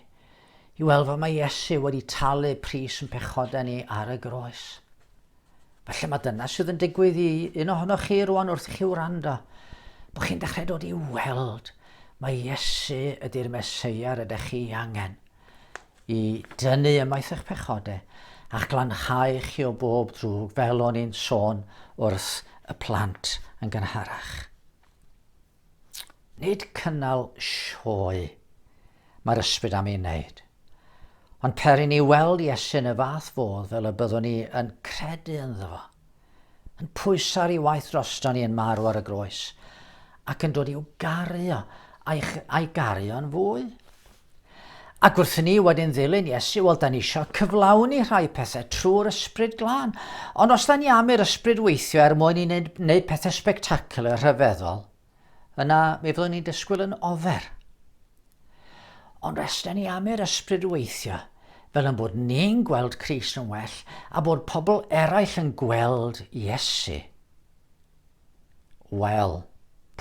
I weld fod mae Iesu wedi talu pris yn pechodau ni ar y groes. Felly mae dyna sydd yn digwydd i un ohonoch chi rwan wrth i chi wrando. Bod chi'n dechrau dod i weld mae Iesu ydy'r Meseia rydych chi angen. I dynnu ymaith eich pechodau, a'ch glanhau chi o bob drwg, fel o'n i'n sôn wrth y plant yn gynharach. Nid cynnal sioe mae'r ysbryd am ei wneud, ond per i ni weld Iesu yn y fath fodd fel y byddwn ni yn credu ynddo fo, yn pwyso ar ei waith drosto ni yn marw ar y groes, ac yn dod i'w garu o, a'i, a'i garu o'n fwy. Ac wrth i ni wedyn ddilyn Iesu, wel, da ni eisiau cyflawni rhai pethau trwy'r ysbryd glân. Ond os da ni am i'r ysbryd weithio er mwyn i wneud, wneud pethau spectacular rhyfeddol, yna mi fyddwn ni'n disgwyl yn ofer. Ond os da ni am i'r ysbryd weithio, fel yn bod ni'n gweld Crist yn well a bod pobl eraill yn gweld Iesu, wel,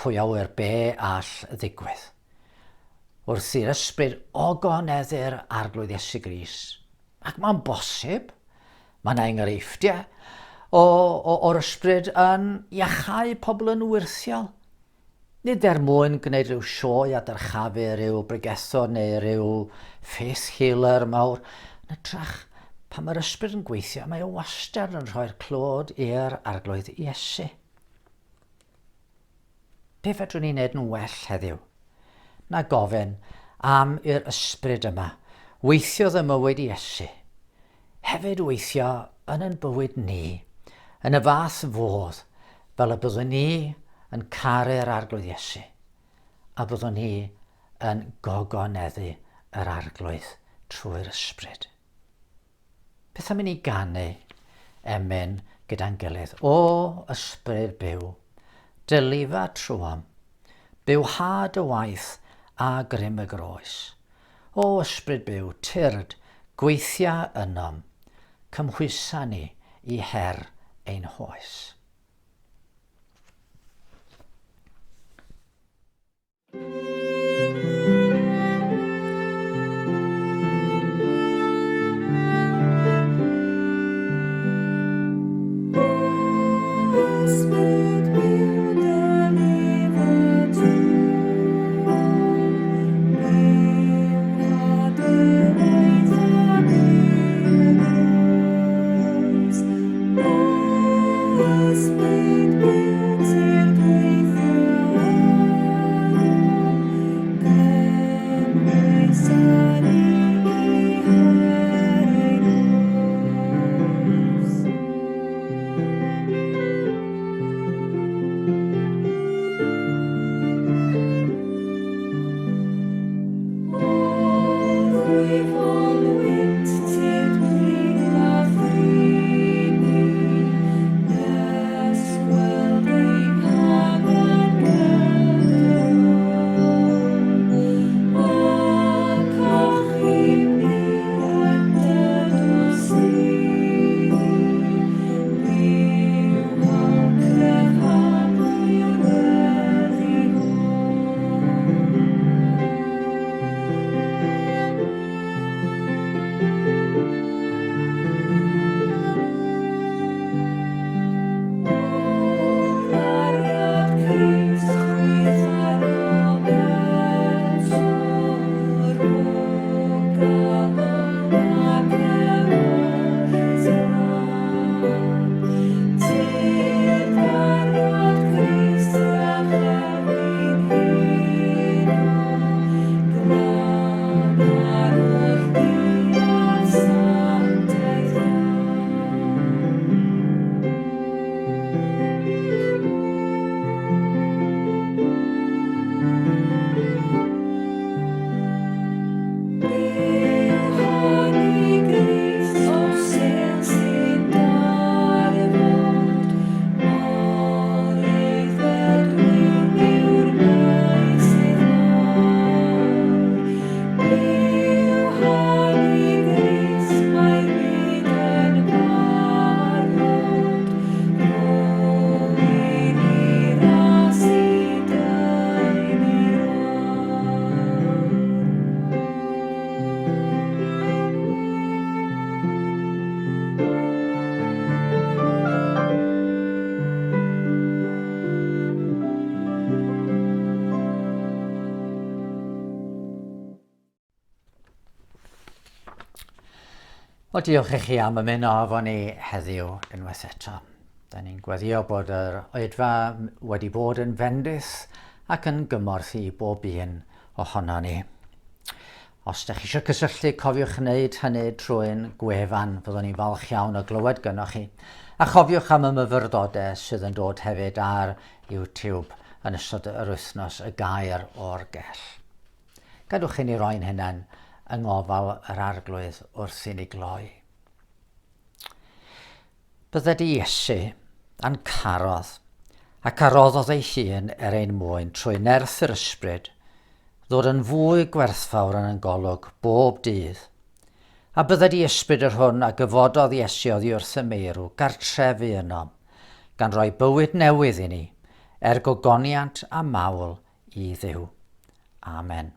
pwy a ŵyr be all ddigwydd? Wrth i'r ysbryd ogoneddu'r Arglwydd Iesu Grist. Ac mae'n bosib, mae yna enghreifftiau, o, o, o'r ysbryd yn iachau pobl yn wyrthiol. Nid er mwyn gwneud rhyw sioe a dyrchafu rhyw bregethwr neu rhyw faith healer mawr. Yn hytrach, pan mae'r ysbryd yn gweithio, mae o wastad yn rhoi'r clod i'r Arglwydd Iesu. Be fedrwn ni wneud yn well heddiw na gofyn am i'r ysbryd yma weithiodd ym mywyd Iesu, hefyd weithio yn yn bywyd ni, yn y fath fodd fel y byddwn ni yn caru'r Arglwydd Iesu, a byddwn ni yn gogoneddu yr Arglwydd trwy'r ysbryd. Beth am i ni ganu emyn gyda'n gilydd? O, ysbryd byw, dylifa trwom, bywha dy waith a grym y groes. O, ysbryd byw, tyrd, gweithia ynom, cymhwysa ni i her ein hoes. Wel, diolch i chi am ymuno efo ni heddiw unwaith eto. Da ni'n gweddio bod yr oedfa wedi bod yn fendith ac yn gymorth i bob un ohono ni. Os da chi eisiau cysylltu, cofiwch wneud hynny trwy'n gwefan. Fyddwn ni'n falch iawn o glywed gynnoch chi. A chofiwch am y myfyrdodau sydd yn dod hefyd ar YouTube yn ystod yr wythnos y gair o'r gell. Gadwch i ni roi'n hunain yng ngofal yr Arglwydd wrth i ni gloi. Bydded i Iesu a'n carodd ac a roddodd ei hun er ein mwyn trwy nerth yr Ysbryd ddod yn fwy gwerthfawr yn ein golwg bob dydd. A bydded i Ysbryd yr hwn a gyfododd Iesu oddi wrth y meirw gartrefu ynom, gan roi bywyd newydd i ni, er gogoniant a mawl i Dduw. Amen.